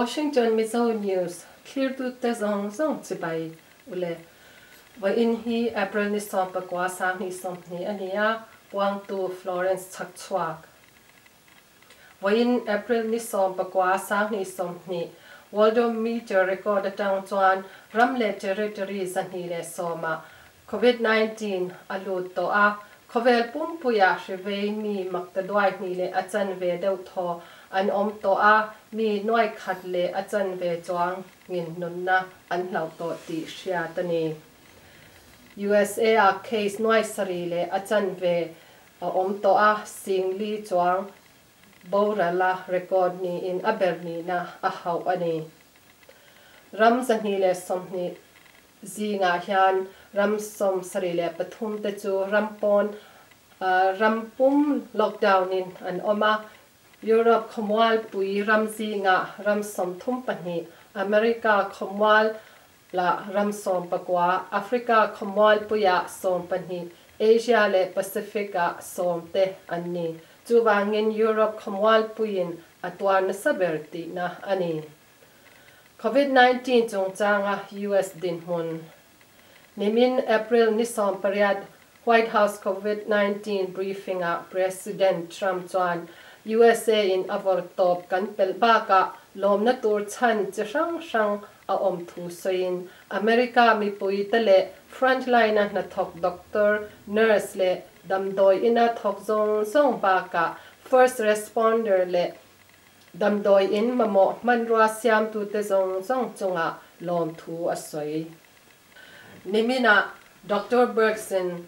Washington Mizo News thlirtute zawng zawng chibai ule. Vawiin hi April ni 19 2020 a ni a, puangtu Florence Chhakchhuak. Vawiin April ni 19 2020 Worldometer record atang chuan ram leh territory 210 ah Covid 19 a lut tawh a, khawvel pumpuia hrivei mi maktaduai hnih leh a chanve deuh thaw an awm tawh a, mi nuai khat leh a chanve chuang ngin nunna an hloh tawh tih hriat a ni. USA ah case nuai sarih leh a chanve a awm tawh a, sing li chuang borala record niin a ber nihna a hauh a ni. Ram 220 zingah hian ram 73 te chu ram pawn ram pum lockdown in an awm a, Europe khawmual pui ram zingah ram 32, America khawmual la ram 19, Africa khawmual puiah 12, Asia leh Pacific ah 10 te an ni. Chuwangin Europe khawmual puiin a tuar nasa ber tihna a ni. COVID-19 chungchanga US dinhmun. Nimin April ni 18 White House COVID-19 briefing ah President Trump chuan USA in a vawr tawp kan pel bakah lawmna tur chan chi hrang hrang a awm thu sawiin America mipui te leh frontline a hnathawk doctor, nurse leh damdawi ina thawk zawng zawng bakah first responder leh damdawi in mamawh hmanrua siam tu te zawng zawng chunga lawm thu a sawi. Nimina Dr. Birx-in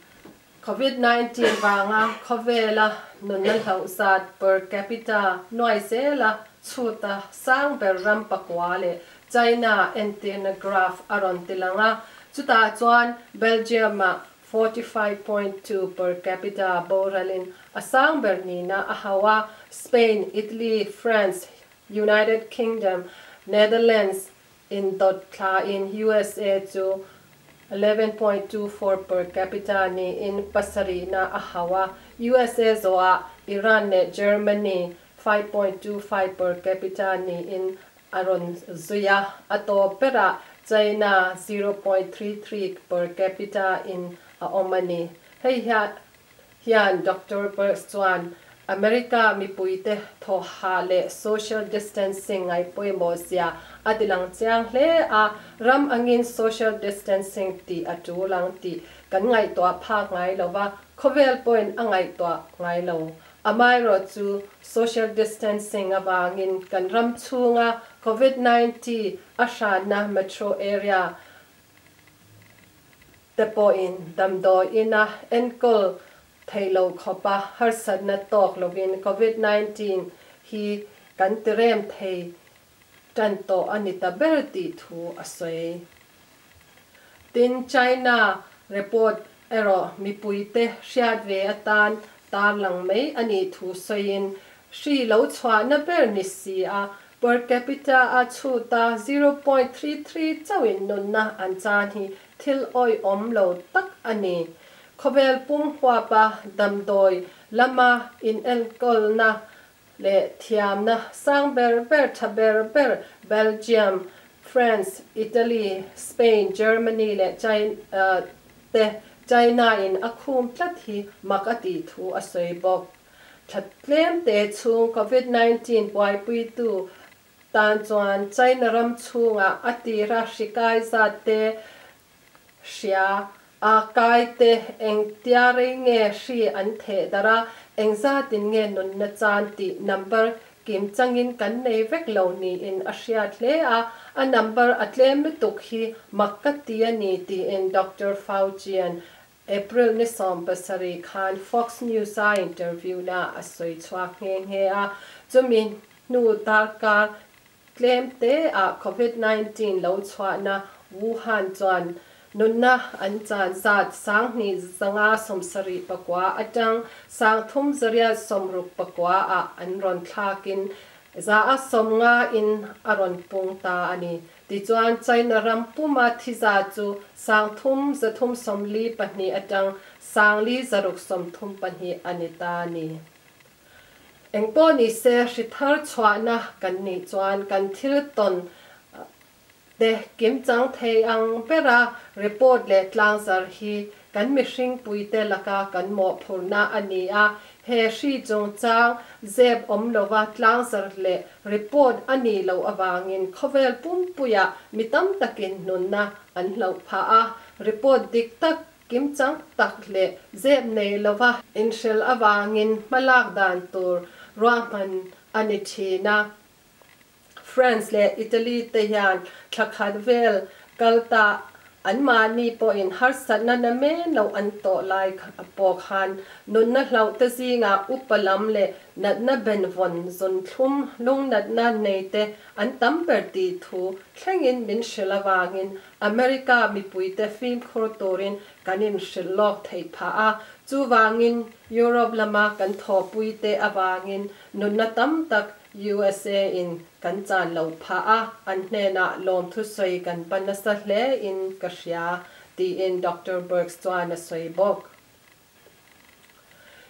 COVID-19 wanga khawvela nunna hloh zat per capita nuai zela chuta sang ber ram pakua leh China entirna graph a rawn tilanga chutah chuan Belgium ah 45.2 per capita boralin a sang ber nihna a hauh a, Spain, Italy, France, United Kingdom, Netherlands in dawt thla in USA chu 11.24 per capita niin pasarihna a hauh a, USA zawhah Iran leh Germany 5.25 per capita niin a rawn zui a, a tawp berah China 0.33 per capita in a awm a ni. Hei hian Dr. Birx chuan America mipuite thaw ha leh social distancing ngai pawimawh zia a tilang chiang hle a, ram angin social distancing tih a tul ang tih kan ngaihtuah phak ngai lova, khawvel pawhin a ngaihtuah ngai lo. Amaherawh chu social distancing awangin kan ram chhunga COVID-19 a hranna metro area te pawhin damdawi ina enkawl theilo khawpa harsatna tawk lovin COVID-19 hi kan tirem thei tan tawh a ni ta ber tih thu a sawi. Tin China report erawh mipuite hriat ve atan tarlang mai a nih thu sawiin hri lo chhuahna ber ni si a per capita a chuta 0.33 chauhin nunna an chan hi thil awi awm lo tak a ni. Khawvel pum huapa damdawi lama in enkawlna leh thiamna sang ber ber tha ber ber Belgium, France, Italy, Spain, Germany leh China te China in a khum tlat hi mak a tih thu a sawi bawk. Thatlem te chung COVID-19 buaipui tu tan chuan China ram chhunga a tira hrikai zat te hria a kai te eng tia rei nge hri an theh dara eng zatin nge nunna chan tih number kim changin kan nei vek lo niin a hriat hle a, a number a tlem lutuk hi mak ka ti a ni tiin Dr. Fauci an April ni 17 khan Fox News a interview na a sawi chhuak nghe nghe a, chumi hnu darkar tlem te a COVID-19 lo chhuahna Wuhan chuan nunna an chan zat 2579 atang 3869 a an rawn thlakin za a 50 in a rawn pung ta a ni. Tichuan China ram puma thiza chu 3342 atang 4632 a ni ta a ni. Engpawh nise hri thar chhuahna kan nih chuan kan thil tawn te kimchang thei ang bera report leh tlangzar hi kan mihringpuite laka kan mawhphurhna a ni a. He hri chungchang zep awm lova tlangzar leh report a nih loh avangin khawvel pumpuiah mi tam takin nunna an hloh phah a. Report dik tak Kimchang tak leh zep nei lova inhrel avangin hmalak dan tur ruahman a ni thin a. France leh Italy te hian thla khat vel kal ta anmahni pawhin harsatna na men lo an tawh lai pawh khan nunna hlauh te zingah upa lam leh natna benvawn zunthlum lungnatna nei te an tam ber tih thu thlengin min hrilh avangin America mipuite fimkhur turin kan inhrilh lawk theih phah a, chuvangin Europe lama kan thawhpuite avangin nunna tam tak USA in kan chan loh phah a, an hnenah lawmthu sawi kan pa nasa hle in ka hria, tiin Doctor Birx chuan a sawi bawk.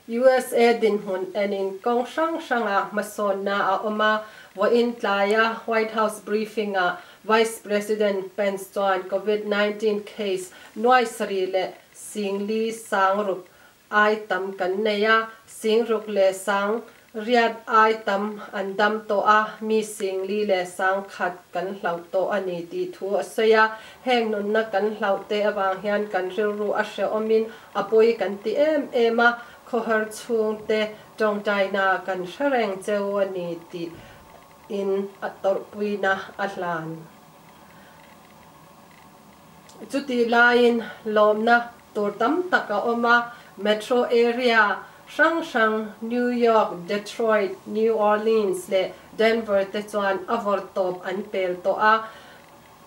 USA dinhmun enin kawng hrang hrangah hmasawnna a awm a, vawiin tlaia White House briefing-ah Vice President Pence chuan Covid 19 case nuai sarih leh singli sang ruk ai tam kan nei a, singruk leh sang riat ai tam an dam tawh a, mi singli leh sang khat kan hlauh tawh a ni tih thu a sawi a. Heng nunna kan hlauh te avang hian kan rilru a hrehawmin a pawi kan ti em em a, khawhar chhungte tawngtaina kan hre reng cheu a ni tih in a tawrhpuina a hlan. Chutih laiin lawmna tur tam tak a awm a, metro area hrang hrang New York, Detroit, New Orleans leh Denver te chuan a vawrtawp an pel tawh a,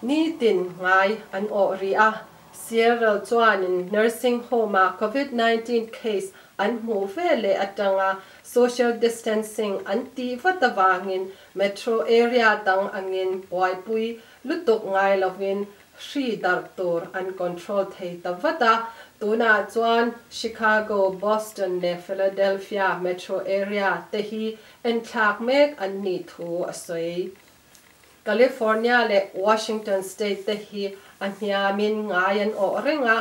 nitin ngai an awh rih a. Seattle chuanin nursing home-a Covid 19 case an hmuh ve leh atanga social distancing an tih vat avangin metro area dang angin buaipui lutuk ngai lovin hri darh tur an control thei ta vat a. Tunah chuan Chicago, Boston leh Philadelphia metro area te hi enthlak mek an nih thu a sawi. California leh Washington state te hi a hniamin ngai an awh reng a,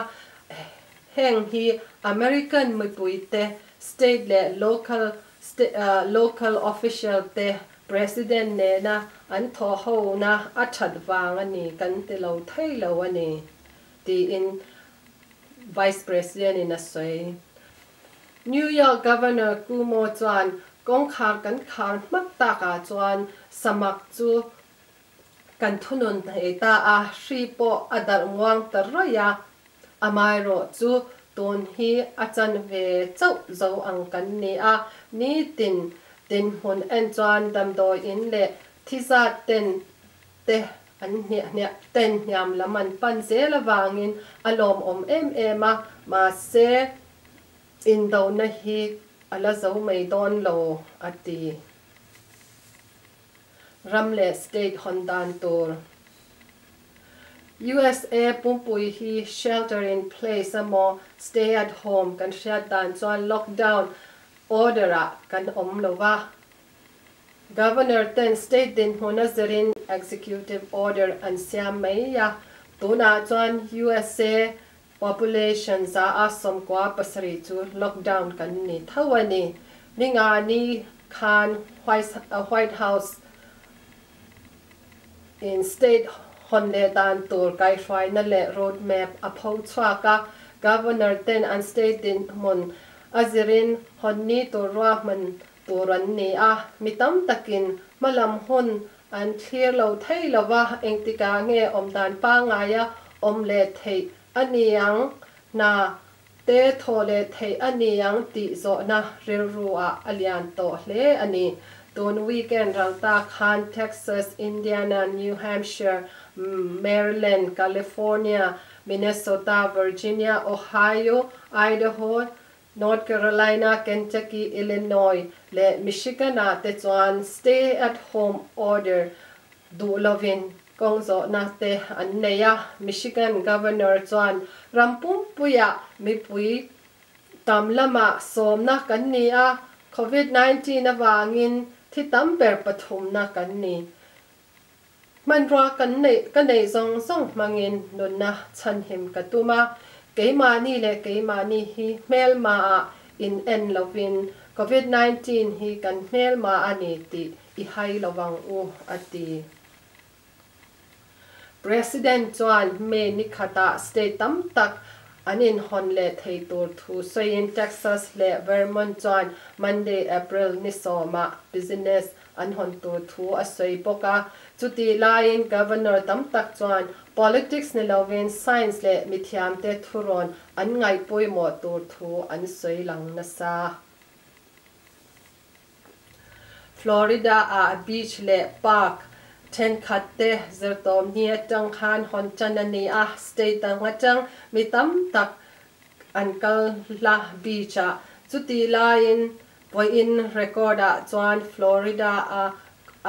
heng hi American mipuite, state leh local local official te President nena an thawhhona a that vang a ni kan ti lo thei lo a ni, tiin Vice President in a sawi. New York Governor Cuomo chuan kawngkhar kan khar hmak takah chuan samak chu kan thunun thei ta a, hri pawh a darh muang ta rawih a, amaherawh chu tun hi a chan ve chauh zo ang kan ni a, nitin dinhmun en chuan damdawi in leh thi zat ten te an hniah ten hniam lam an pan zel avangin a lawmawm em em a, mahse indona hi a la zo mai dawn lo a ti. Ram leh state hawn dan tur. USA pumpui hi shelter in place emaw stay at home kan hriat dan chuan lockdown order ah kan awm lo va. Governor ten state dinhmun a zirin executive order an siam mai a, tunah chuan USA population 97% chu lockdown kan ni tho a ni. Ningani khan White House in state hawn leh dan tur kaihhruaina leh road map a pho chhuak a, Governor ten an state dinhmun a zirin hawn ni tur ruahman tur an ni a, mi tam takin hmalam hun an thlir lo thei lova, engtikah nge awm dan pangaia awm leh theih a ni ang, hna te thaw leh theih a ni ang tih zawhna rilru ah a lian tawh hle a ni. Tun weekend ral ta khan Texas, Indiana, New Hampshire, Maryland, California, Minnesota, Virginia, Ohio, Idaho, North Carolina, Kentucky, Illinois leh Michigan ah te chuan stay at home order duh lovin kawng zawhna te an nei a. Michigan Governor chuan ram pumpuiah mipui tam lamah sawmna kan ni a, Covid 19 avangin thi tam ber pathumna kan ni. Hmanrua kan neih ka neih zawng zawng hmangin nunna chhanhim ka tum a, keimahni leh keimahni hi hmelma ah in en lovin Covid 19 hi kan hmelma a ni tih i hai lovang u, a ti. President chuan May ni khatah state tam tak an inhawn leh thei tur thu sawiin Texas leh Vermont chuan Monday, April ni sawmah business an hawn tur thu a sawi bawk a. Chutih laiin Governor tam tak chuan politics ni lovin science leh mithiamte thurawn an ngaih pawimawh tur thu an sawi lang nasa. Florida-ah beach leh park thenkhat te zirtawmni atang khan hawn tan a ni a, state dang atang mi tam tak an kal la beach-ah. Chutih laiin vawiin record-ah chuan Florida-a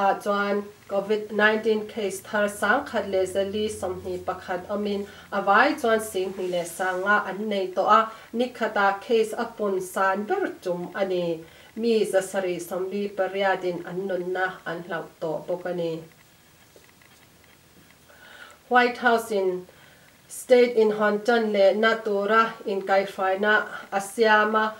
ah chuan Covid 19 case thar 1421 awmin a vai chuan 21,000 an nei tawh a, nikhatah case a pun san ber tum a ni. Mi 778 in an nunna an hlauh tawh bawk a ni. White House in state inhawn tan lehna tura inkaihhruaina a siama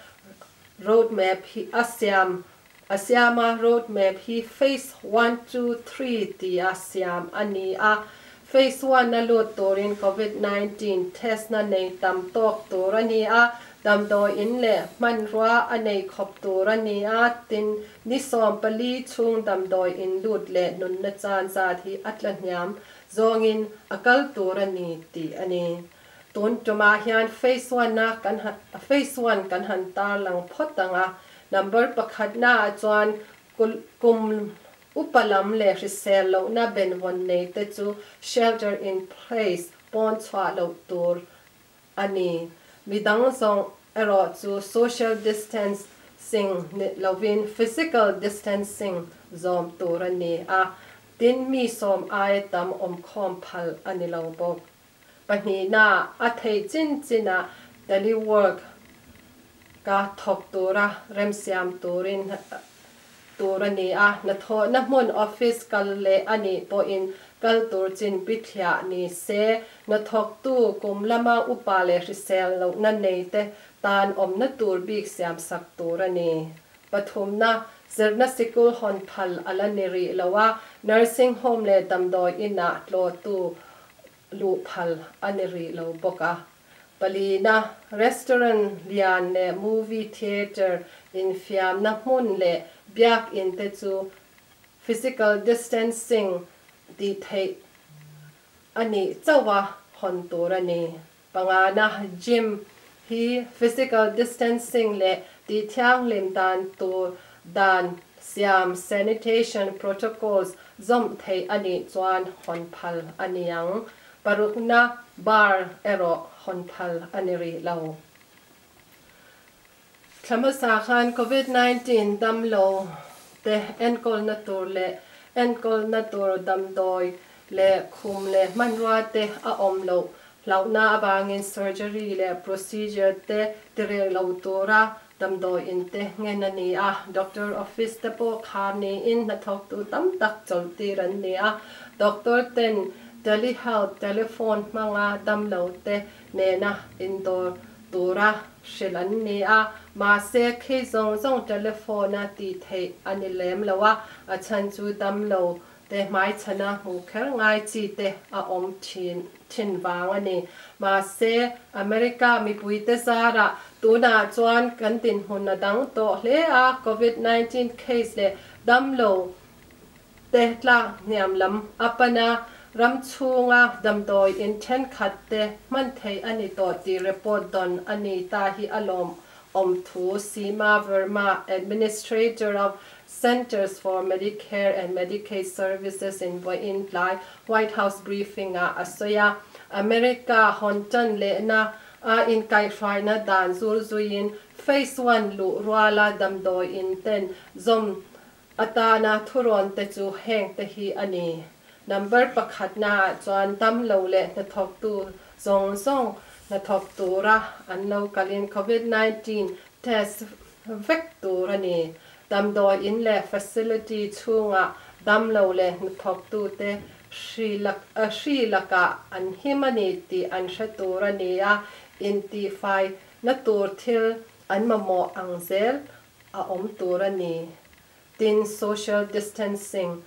roadmap hi a siam a siama roadmap hi phase one two three tia siam a ni a. Phase one a lut turin Covid 19 test na nei tam tawk tur a ni a, damdawi in leh hmanrua a nei khawp tur a ni a, tin ni 14 chhung damdawi in lut leh nunna chan zat hi a tla hniam zawngin a kal tur a ni tih a ni. Tun tumah hian phase one na kan phase one kan han tar lang phawt anga. Number pakhat na ah chuan kum upa lam leh hrisel lohna benvawn nei te chu shelter in place pawn chhuah loh tur a ni. Midang zawng erawh chu social distancing ni lovin physical distancing zawm tur a ni a, tin mi 10 aia tam awm khawm phal a ni lo bawk. Pahnihna, a theih chin chinah telework ka thawk tura remsiam turin tur a ni a, hnathawhna hmun office kal leh a nih pawhin kal tur chin bithliah ni se, hnathawktu kum lama upa leh hrisel lohna nei te tan awmna tur bik siam sak tur a ni. Pathumna, zirna sikul hawn phal a la ni rih lo a, nursing home leh damdawi inah tlawhtu luh phal a ni rih lo bawk a. Palina, restaurant lian leh movie theatre infiamna hmun leh biak in te chu physical distancing tih theih a nih chauha hawn tur a ni. Pangana, gym hi physical distancing leh tih thianghlim dan tur dan siam sanitation protocols zawm theih a nih chuan hawn phal a ni ang. Parukna, bar erawh hawn phal a ni rih lo. Thla hmasa khan Covid 19 damlo te enkawlna tur leh enkawlna tur damdawi leh khum leh hmanrua te a awm loh hlauhna avangin surgery leh procedure te tireh lo tura damdawi in te ngen a ni a. Doctor office te pawh khar niin hnathawktu tam tak chawlhtir an ni a. Doctor ten telehealth telephone hmanga damlo te nena indawr tura hrilh an ni a, mahse khi zawng zawng telephone a tih theih a ni lem lo a, a chhan chu damlo te hmaichhana hmuh kher ngai chi te a awm thin thin vang a ni. Mahse America mipui te zarah tunah chuan kan dinhmun a dang tawh hle a, Covid 19 case leh damlo te tlak hniam lam a pan a, ram chhunga damdawi in thenkhat te hman theih a ni tawh tih report dawn a ni ta hi a lawmawm thu Seema Verma, Administrator of Centers for Medicare and Medicaid Services in vawiin tlai White House briefing ah a sawi a. America hawn tan lehna a inkaihhruaina dan zul zuiin phase one luh ruala damdawi in ten zawm atana thurawn te chu heng te hi a ni. Number pakhat na ah chuan damlo leh hnathawktu zawng zawng hnathawk tura an lo kalin Covid 19 test vek tur a ni. Damdawi in leh facility chhungah damlo leh hnathawktute hri hri lakah an him a ni tih an hre tur a ni a, intihfai na tur thil an mamawh ang zel a awm tur a ni. Tin, social distancing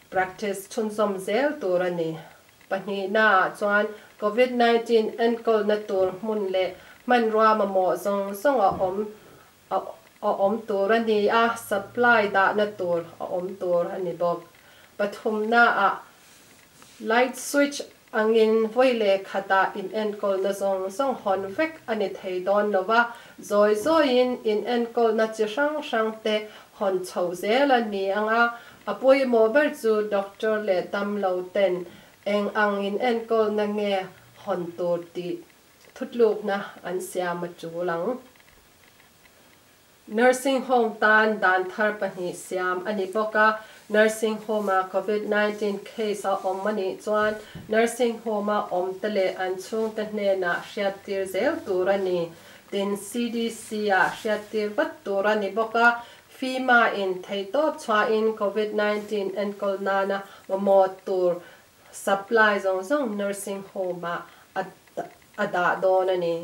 practice chhunzawm zel tur a ni. Pahnihnaah chuan Covid 19 enkawlna tur hmun leh hmanrua mamawh zawng zawng a awm a awm tur a ni a, supply dahna tur a awm tur a ni bawk. Pathumnaah light switch angin vawi leh khatah inenkawlna zawng zawng hawn vek a ni thei dawn lo va, zawi zawiin inenkawlna chi hrang hrang te hawn chhoh zel a ni ang a, A pawimawh ber chu doctor leh damlo ten eng ang inenkawlna nge hawn tur tih thutlukna an siam a tul ang. Nursing home tan dan thar pahnih siam a ni bawk a, nursing home-a Covid 19 case a awm a nih chuan nursing home-a awmte leh an chhungte hnenah hriattir zel tur a ni. Tin, CDC-ah hriattir vat tur a ni bawk a, FEMA in theihtawp chhuahin Covid 19 enkawl nana mamawh tur supply zawng zawng nursing home ah a dah dawn a ni.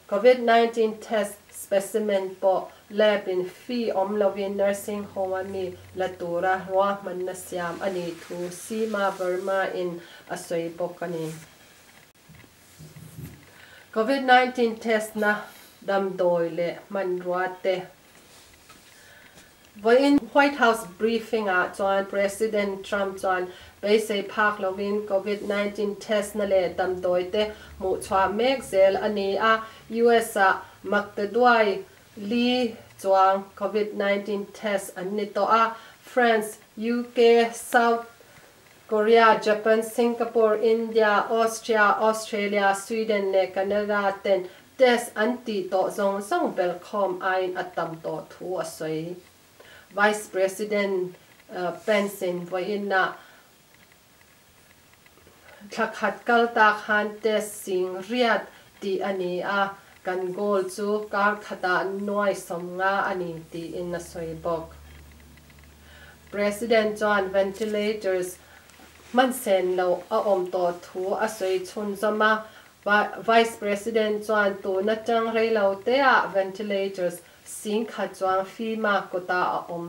Covid 19 test specimen pawh lab in fee awm lovin nursing home a mi la tura ruahmanna siam a nih thu Seema Verma in a sawi bawk a ni. Covid 19 test na damdawi leh hmanrua te. Vawiin White House briefing ah chuan President Trump chuan beisei phak lovin Covid 19 test na leh damdawi te hmuh chhuah mek zel a ni a, US ah maktaduai li chuang Covid 19 test an ni tawh a, France, UK, South Korea, Japan, Singapore, India, Austria, Australia, Sweden leh Canada ten test an tih tawh zawng zawng belhkhawm aiin a tam tawh thu a sawi. Vice President Pence in vawiinah thla khat kal ta khan test sing riat tih a ni a, kan goal chu kar khatah nuai 50 a ni tiin a sawi bawk. President chuan ventilators hman sen loh a awm tawh thu a sawi chhunzawm a, Vice President chuan tun atang reilo teah ventilators 10,000 chuang FEMA kutah a awm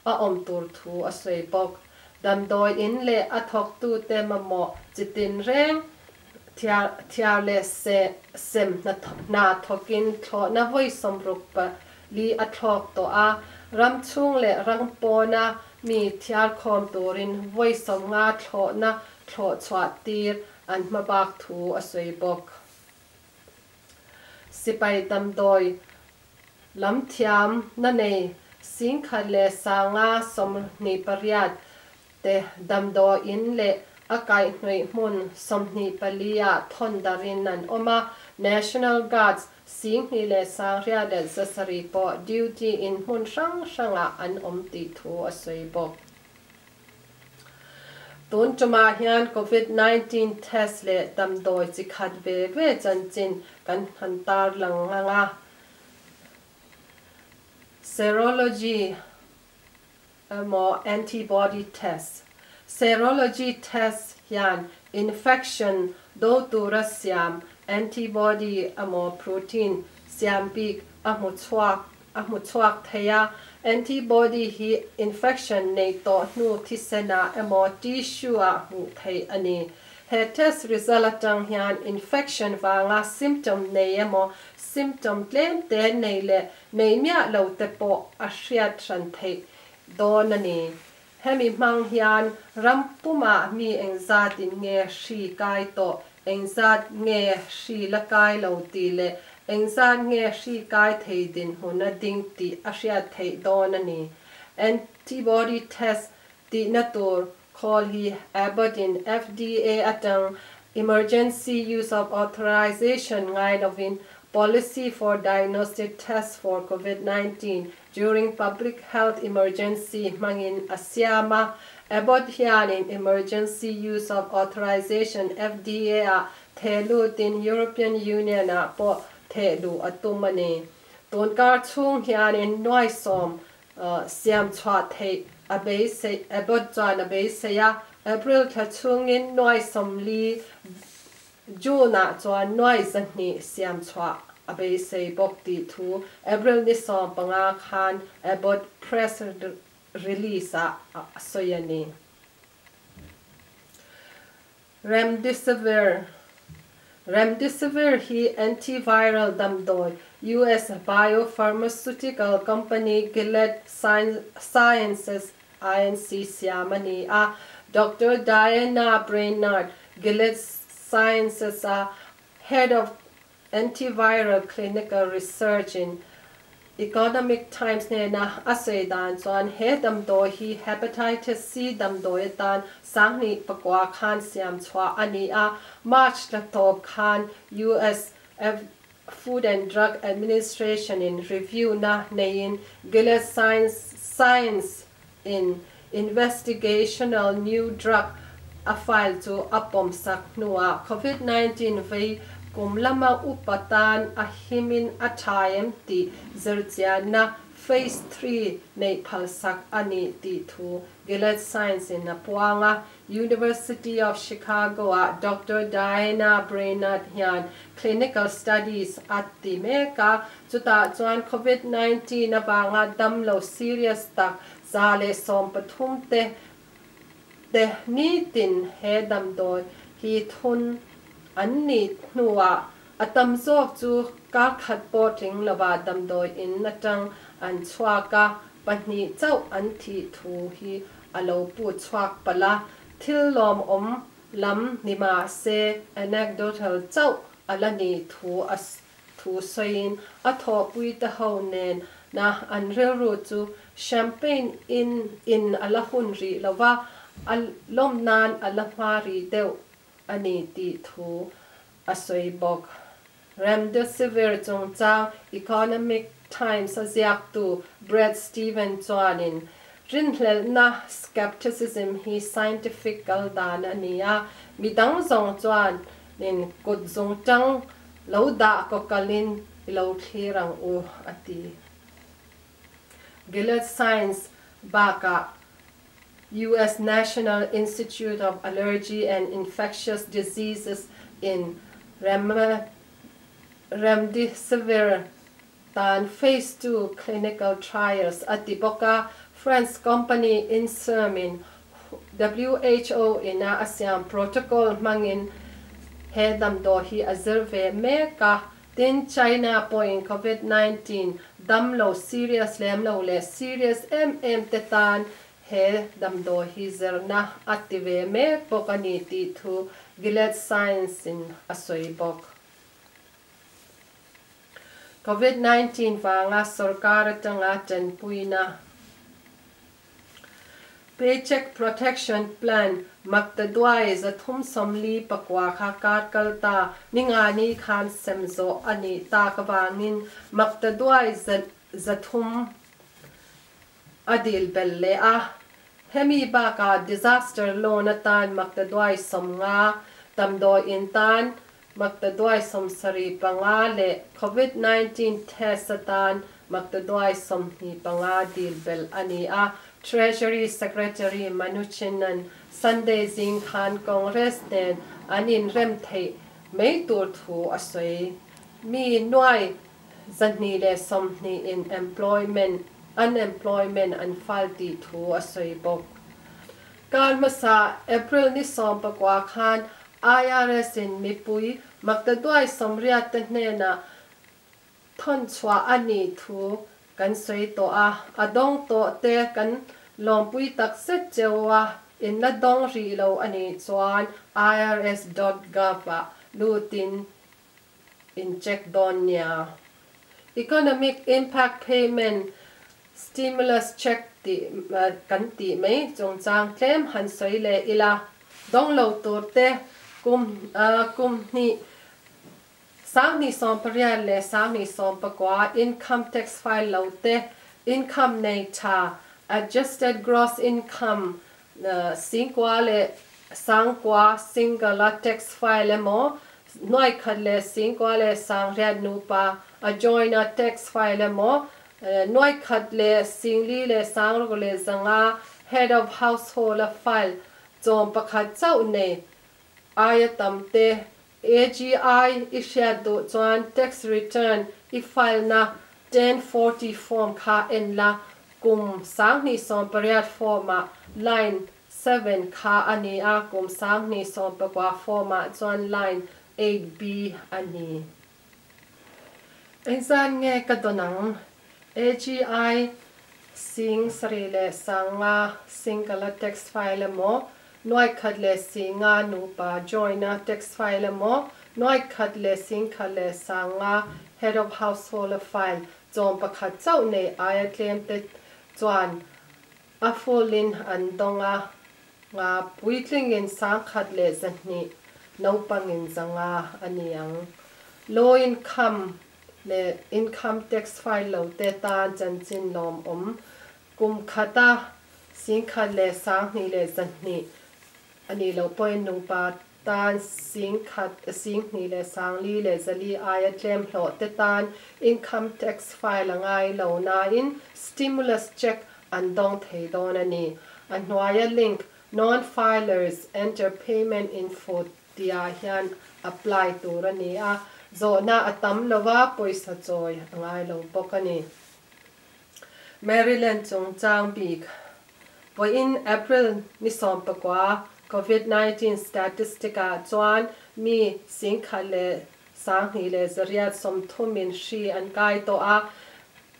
a awm tur thu a sawi bawk. Damdawi in leh a thawktute mamawh chitin reng thiar leh sem hna thawkin thlawhna vawi 64 a thlawk tawh a, ram chhung leh ram pawna mi thiar khawm turin vawi 50 thlawhna thlawh chhuah tir an hmabak thu a sawi bawk. Sipai damdawi lam thiam na nei 1,528 te damdawi in leh a kaihhnawih hmun 24 ah thawn darin an awm a, National Guards 2,807 pawh duty in hmun hrang hrangah an awm tih thu a sawi bawk. Tun tumah hian Covid 19 test leh damdawi chi khat ve ve chanchin kan han tar lang anga. Serology emaw antibody test. Serology test hian infection do tura siam antibody emaw protein siam bik a hmu chhuak a hmu chhuak thei a, antibody hi infection nei tawh hnu thisena emaw tissue ah hmuh theih a ni. He test result atang hian infection wanga symptom nei emaw symptom tlem te nei leh nei miah lo te pawh a hriat hran theih dawn a ni. Hemi hmang hian rampuma mi engzat in nge hri kai tawh, engzat nge hri la kai lo ti leh engzat nge hri kai thei din hmuna ding tih a hriat theih dawn a ni. Antibody test tihna tur khawl hi Abbott in FDA atang Emergency Use of Authorization ngai lovin Policy for Diagnostic Tests for COVID-19 during Public Health Emergency hmangin a siam a, Abbott hianin Emergency Use of Authorization FDA a thehlutin European Union ah pawh thehluh a tum a ni. Tunkar chhung hianin nuai sawm siam chhuah theih a beisei, Abbott chuan a beisei a. April thla chhungin nuai 40, June-ah chuan nuai 200 siam chhuah a beisei bawk tih thu April ni 15 khan Abbott press release-ah a sawi a ni. Remdesivir Remdesivir hi antiviral damdawi US biopharmaceutical company Gilead Sciences Inc siam a ni a. Doctor Diana Brainard, Gilead Sciences-a Head of Antiviral Clinical Research in Economic Times hnena a sawi dan chuan he damdawi hi Hepatitis C damdawi atan 2009 khan siam chhuah a ni a, March thla tawp khan US Food and Drug Administration in review na neiin Gilead Science in Investigational New Drug a file chu a pawmsak hnuah Covid 19 vei kum lama upa tan a himin a tha em tih zirchianna Phase ii neih phalsak a ni tih thu Gilead Science in a puang a. University of Chicago-ah Doctor Diana Brainard hian clinical studies a ti mek a, chutah chuan Covid 19 avanga damlo serious tak 113 te te nitin he damdawi hi thun an nih hnuah a tam zawk chu kar khat pawh tling lova damdawi in atang an chhuak a, pahnih chauh an thih thu hi a lo pu chhuak palh a, thil lawmawm lam ni mah se anecdotal chauh a la nih thu a thu sawiin a thawhpuite ho nen na an rilru chu champagne in in a la hun rih lo va, a lawm nan a la hma rih deuh a ni tih thu a sawi bawk. Remdesivir chungchang Economic Times a ziaktu Bret Stephens chuanin, Rinhlelhna, skepticism, hi scientific kal dan a ni a, midang zawng chuanin kut zungtang lo dah kaw kalin i lo thlir ang u, a ti. Gilead Science bakah US National Institute of Allergy and Infectious Diseases in Remdesivir tan Phase ii clinical trials a ti bawk a, France company Inserm in WHO ina a siam protocol hmangin he damdawi hi a zir ve mek a. Tin, China pawhin Covid 19 damlo serious lem lo leh serious em em te tan he damdawi hi zirna a ti ve mek bawk a ni tih thu Gilead Science in a sawi bawk. Covid 19 vanga sorkar atanga tanpuina. Paycheck Protection Plan maktaduai 349 kha kar kal ta Ningani khan sem zawh a nih tak avangin maktaduai 300 a dil belh leh a. Hemi bakah Disaster Loan atan maktaduai 50, damdawi in tan maktaduai 75 leh Covid 19 test atan maktaduai 25 dil belh a ni a. Treasury Secretary Mnuchin-a'n Sunday zing khan Congress nen an inrem theih mai tur thu a sawi. Mi nuai 220 in employment unemployment an file tih thu a sawi bawk. Kar hmasa April ni 19 khan IRS in mipui maktaduai 80 te hnenah thawn chhuah a nih thu kan sawi tawh a, a dawng tawh te kan lawmpui tak zet cheu a, in la dawng rih lo a nih chuan irs dot gov ah lutin in check dawn nia. Economic Impact Payment Stimulus Check tih kan tih mai chungchang tlem han sawi leh ila, dawng lo tur te kum kum hnih 2018 leh 2019 income tax file lo te, income nei tha, adjusted gross income 9,000 leh 9,000 single a tax file emaw Nuai khat leh singkua leh sangriat nupa a join a tax file emaw, nuai khat leh singli leh sangruk leh 500 head of household a file chawm pakhat chauh nei aia tam te. AGI i hriat duh chuan tax return i file na 1040 form kha en la, kum 2018 form ah line 7 kha a ni a, kum 2019 form ah chuan line 8B a ni. Engzat nge ka dawn ang? AGI 75,000 single a tax file emaw, 10,050 nupa join a tax file emaw, 10,105 head of household a file chawm pakhat chauh nei aia tlem te chuan a full in an dawng a, nga puitlingin 1,200, naupangin 500 a ni ang. Low income leh income tax file lo te tan chanchin lawmawm kum khata 1,200 a nih loh pawhin nupa tan 10,000, 2,400 aia tlem hlawh te tan income tax file a ngai lo nain stimulus check an dawng thei dawn a ni. A hnuaia link Non-filers enter payment info tihah hian apply tur a ni a, zawhna a tam lova pawisa chawi a ngai lo bawk a ni. Maryland chungchang bik Vawiin April ni 19 Covid-19 statistic ah chuan mi 10,230 in hri an kai tawh a,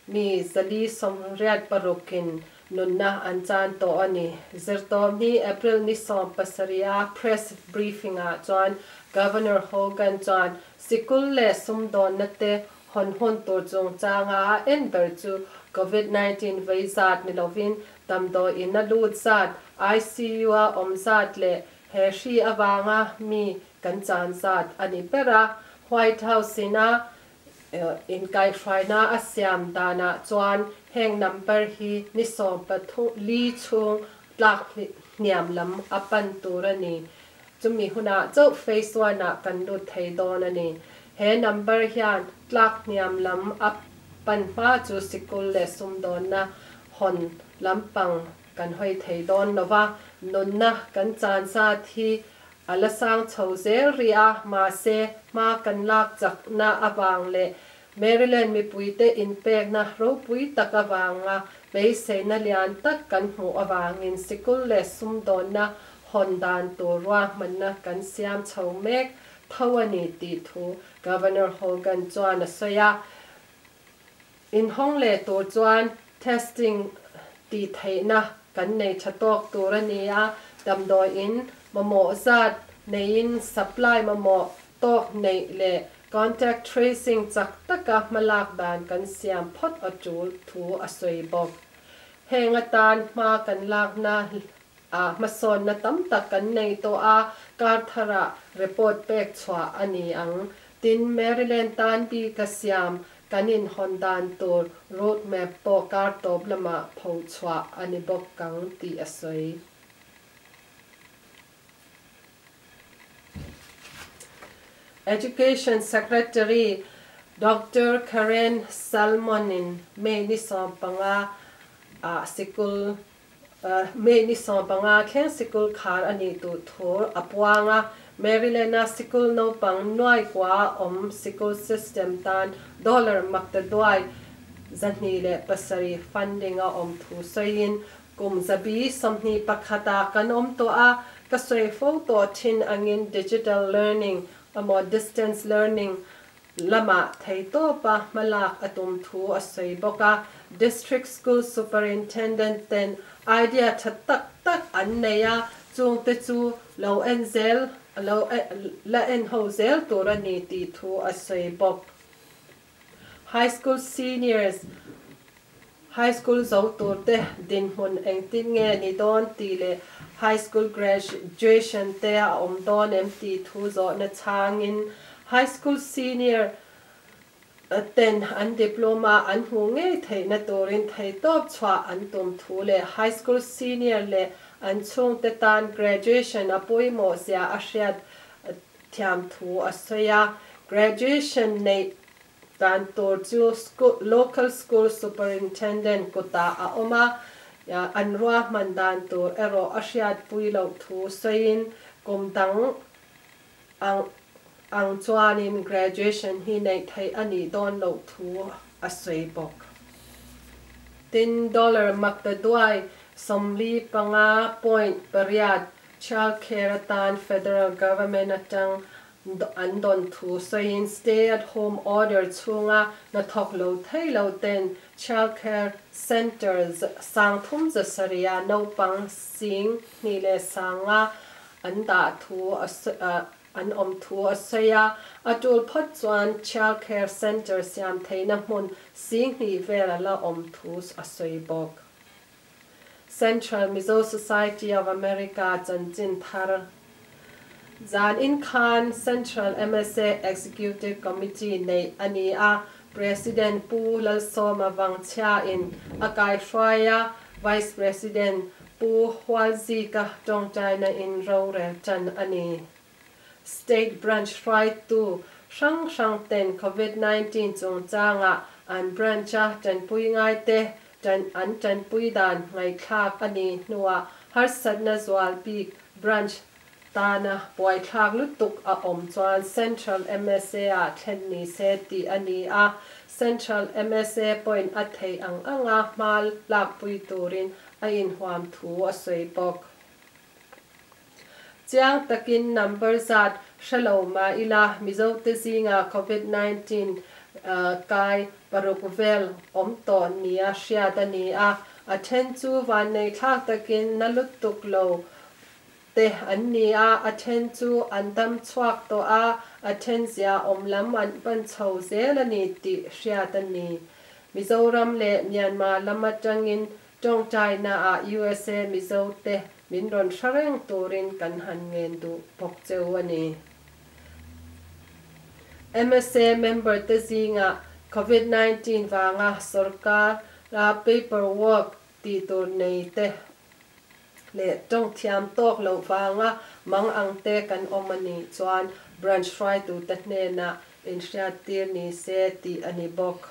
mi 486 in nunna an chan tawh a ni. Zirtawpni April ni 17 a press briefing ah chuan Governor Hogan chuan sikul leh sumdawnna te hawn hun tur chungchanga a en ber chu Covid 19 vei zat ni lovin damdawi in a lut zat, ICU a awm zat leh he hri avanga mi kan chan zat a ni ber a. White House in a inkaihhruaina a siam danah chuan heng number hi ni 14 chhung tlak hniam lam a pan tur a ni. Chumi hunah chauh phase one ah kan lut thei dawn a ni. He number hian tlak hniam lam a pan hma chu sikul leh sumdawnna hawn lampang kan hawi thei dawn lo va, nunna kan chan zat hi a la sang chho zel rih a, mahse hma kan lak chakna avang leh Maryland mipuite inpekna ropui tak avanga beiseina lian tak kan hmuh avangin sikul leh sumdawnna hawn dan tur ruahmanna kan siam chho mek tho a ni tih thu Governor Hogan chuan a sawi a. Inhawng leh tur chuan testing tih theihna kan nei tha tawk tur a ni a, damdawiin mamawh zat neiin supply mamawh tawk neih leh contact tracing chak taka hmalak dan kan siam phawt a tul thu a sawi bawk. Heng atan hma kan lakna ah hmasawnna tam tak kan nei tawh a, kar tharah report pek chhuah a ni ang. Tin, Maryland tan bika siam kan inhawn dan tur road map pawh kar tawp lamah pho chhuah a ni bawk ang tih a sawi. Education Secretary Doctor Karen Salmon-in May ni 15 ah sikul May ni 15 thleng sikul khar a nih duh thu a puang a, Maryland-a sikul naupang nuai kua awm sikul system tan dollar maktaduai 207 funding a awm thu sawiin kum 121 ah kan awm tawh a, ka sawi fo tawh thin angin digital learning emaw distance learning lamah theitawpa hmalak a tum thu a sawi bawk a. District School Superintendent ten idea tha tak tak an nei a, chungte chu lo en zel lo la en ho zel tur a ni tih thu a sawi bawk. High School Seniors High School zo turte dinhmun engtin nge ni dawn tih leh High School Graduation te a awm dawn em tih thu zawhna chhangin High School Senior ten an diploma an hmuh ngei theihna turin theihtawp chhuah an tum thu leh High School Senior leh an chhungte tan Graduation a pawimawh zia a hriat. thiam thu a sawi a. Graduation neih dan tur chu local school superintendent kutah a awm a, an ruahman dan tur erawh a hriatpui loh thu sawiin kum dang ang ang chuanin graduation hi neih theih a nih dawn loh thu a sawi bawk. Tin, dollar maktaduai 45 point 8 child care atan federal government atang an dawn thu sawiin stay at home order chhunga hnathawk lo thei lo ten child care center 3700 ah naupang 20,500 an dah thu an awm thu a sawi a. A tul phawt chuan child care center siam theihna hmun 2000 vel a la awm thu a sawi bawk. Central Mizo Society of America chanchin thar. Zan in khan Central MSA Executive Committee neih a ni a, President Pu Lalsawma Vangchhia in a kaihruai a, Vice President Pu Hualzika tawngtaina in rorel tan a ni. State Branch hruaitu hrang hrang ten Covid-19 chungchanga an branch-a tanpui ngai te an tanpui dan ngaihthlak a nih hnuah harsatna zual bik branch tana buaithlak lutuk a awm chuan Central MSA ah thlen ni se tih a ni a, Central MSA pawhin a theih ang anga hma lakpui turin a inhuam thu a sawi bawk. Chiang takin number zat hrelo mah ila Mizote zinga Covid-19 kai 6 vel awm tawh nia hriat a ni a, a then chu vanneihthlak takin na lutuk lo te an ni a, a then chu an dam chhuak tawh a, a then zia awm lam an pan chho zel a ni tih hriat a ni. Mizoram leh Myanmar lam atangin tawngtaina ah USA Mizote min rawn hre reng turin kan han ngen duh bawk cheu a ni. MSA member te zinga Covid-19 vanga sorkar la paperwork tih tur nei te leh tawng thiam tawk loh vanga mang ang te kan awm a nih chuan branch hruaitute hnenah inhriattir ni se tih a ni bawk.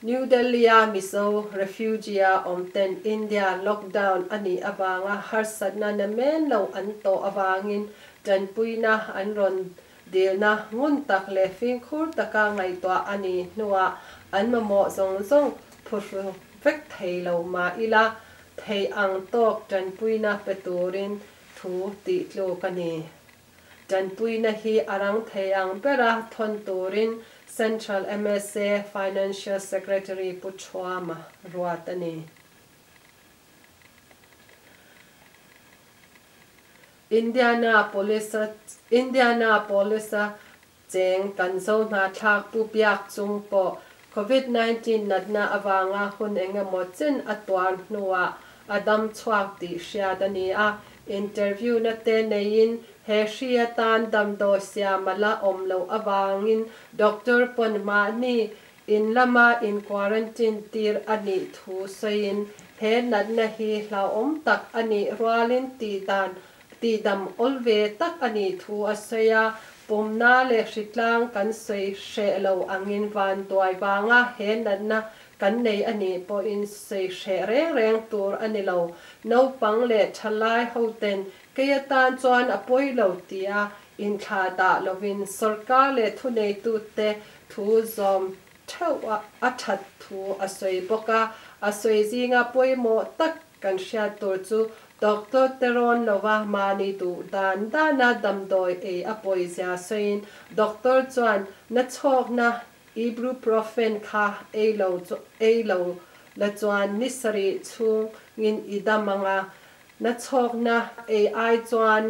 New Delhi-a Mizo refugee-a awm ten India lockdown a nih avanga harsatna namen lo an tawh avangin tanpuina an rawn dilna ngun tak leh fimkhur taka ngaihtuah a nih hnuah an mamawh zawng zawng phuhru vek thei lo mah ila thei ang tawk tanpuina pe turin thu tih tluk a ni. Tanpuina hi a rang thei ang bera thawn turin Central MSA Financial Secretary Pu Thuama ruat a ni. Indianapolis-a Indianapolis-a cheng kan zo hnahthlak Pu Biak Chung pawh Covid 19 natna avanga hun engemaw chen a tuar hnuah a dam chhuak tih hriat a ni a. Interview na te neiin he hri atan damdawi siam a la awm loh avangin doctor pawn mahni in lama in quarantine tir a nih thu sawiin he natna hi hlauhawm tak a nih rualin tih dan tihdam awl ve tak a nih thu a sawi a. Pumna leh hritlang kan sawi hreh lo angin vanduai vanga he natna kan nei a nih pawhin sawi hreh reng reng tur a ni lo. Naupang leh thalai hoten kei atan chuan a pawi lo tia inthlahdah lovin sorkar leh thuneitute thu zawm theuh a that thu a sawi bawk a. A sawi zinga pawimawh tak kan hriat tur chu doctor te rawn lova mahni duh dan dana damdawi ei a pawizia sawiin doctor chuan nachhawkna ibuprofen kha ei lo ei lo la chuan ni sarih chhungin i dam anga, nachhawkna ei ai chuan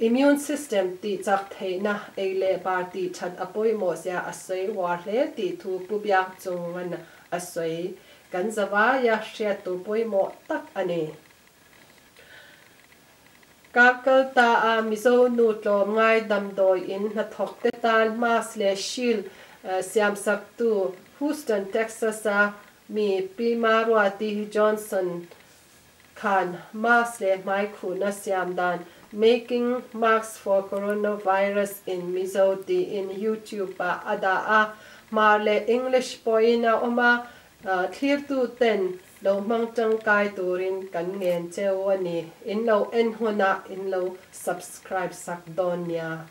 immune system tih chak theihna ei leh bar tih that a pawimawh zia a sawi uar hle tih thu Pu Biak Chungan a sawi. Kan zavaia hriat tur pawimawh tak a ni. Kar kalta a Mizo nu tlawmngai damdawi in hnathawk te tan mask leh shield siamsak tu Houston, Texas a mi Pi Maruati Johnson khan mask leh hmaikhuhna siam dan Making Masks for Coronavirus in Mizo tiin YouTube ah a dah a, Hmar leh English pawhin a awm a, thlirtu ten lo hmang tangkai turin kan ngen cheu a ni. In lo en hunah in lo subscribe sak dawn nia.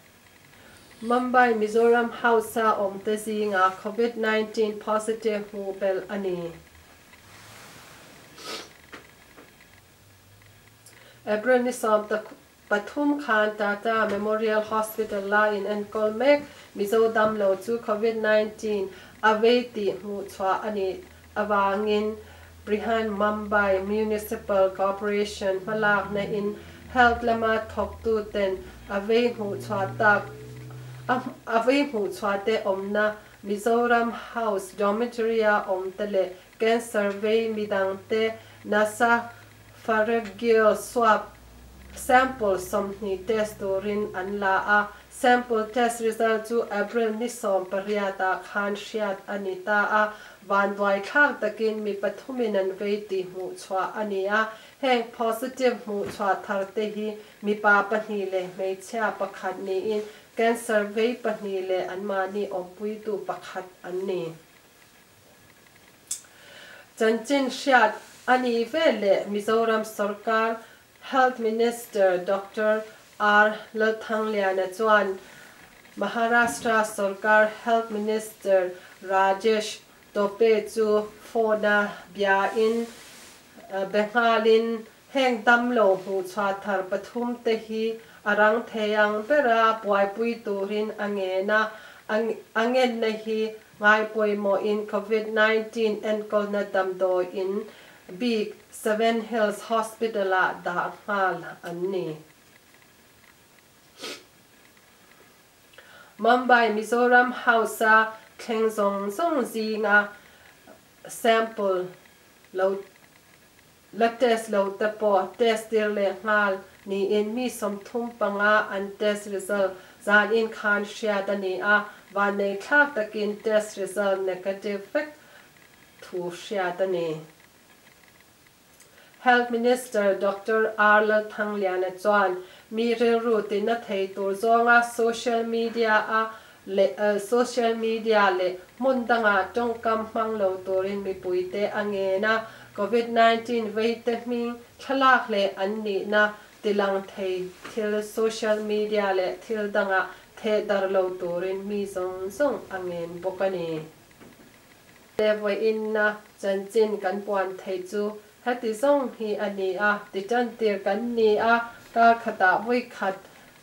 Mumbai Mizoram House-a awmte zinga Covid 19 positive hmuh belh a ni. April ni 13 khan Tata Memorial Hospital la in enkawl mek Mizo damlo chu Covid 19 a vei tih hmuhchhuah a nih avangin Brihan Mumbai Municipal Corporation hmalakna in Health lama thawktuten a vei hmuhchhuah tak a vei hmuhchhuah te awmna Mizoram House Dormitory-a awmte leh Cancer vei midangte nasa pharyngeal swab sample 20 test turin an la a, sample test result chu April ni 18 ah khan hriat a ni ta a, vanduaithlak takin mi pathumin an vei tih hmuhchhuah a ni a, heng positive hmuhchhuah thar te hi mipa pahnih leh hmeichhia pakhat niin cancer vei pahnih leh anmahni awmpuitu pakhat an ni. Chanchin hriat a nih veleh Mizoram sorkar Health Minister Doctor R Lalthangliana chuan Maharashtra sorkar Health Minister Rajesh Tope chu phone-a biain be nghalin heng damlo hmuhchhuah thar pathum te hi a rang thei ang bera buaipui turin a ngen a, a ngenna hi Ngai pawimawhin Covid 19 enkawlna damdawi in bik Seven Hills Hospital-ah dah nghal an ni. Mumbai Mizoram House-a thleng zawng zawng zinga sample lo la test lo te pawh test tir leh nghal niin mi 35 an test result zanin khan hriat a ni a, vannei thlak takin test result negative vek thu hriat a ni. Health Minister Doctor R Lalthangliana chuan mi rilru tina thei tur zawnga social media a leh social media leh hmun dangah tawngkam hmang lo turin mipuite a ngen a, Covid 19 veite hming thlalak leh an nihna tilang thei thil social media leh thil dangah theh dar lo turin mi zawng zawng a ngen bawk a ni. Le vawiinna chanchin kan puan theih chu heti zawng hi a ni a, titantir kan ni a, kar khatah vawi khat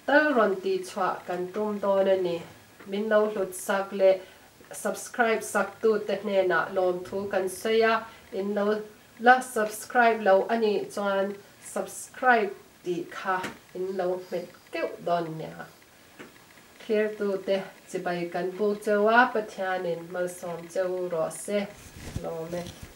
tal rawn tihchhuah kan tum dawn a ni. Min lo hlut sak leh subscribe saktute hnenah lawmthu kan sawi a, in lo la subscribe lo a nih chuan subscribe tih kha in lo hmet keuh dawn nia. Thlirtute chibai kan buk cheu a, Pathianin malsawm cheu rawh se. Lawm e.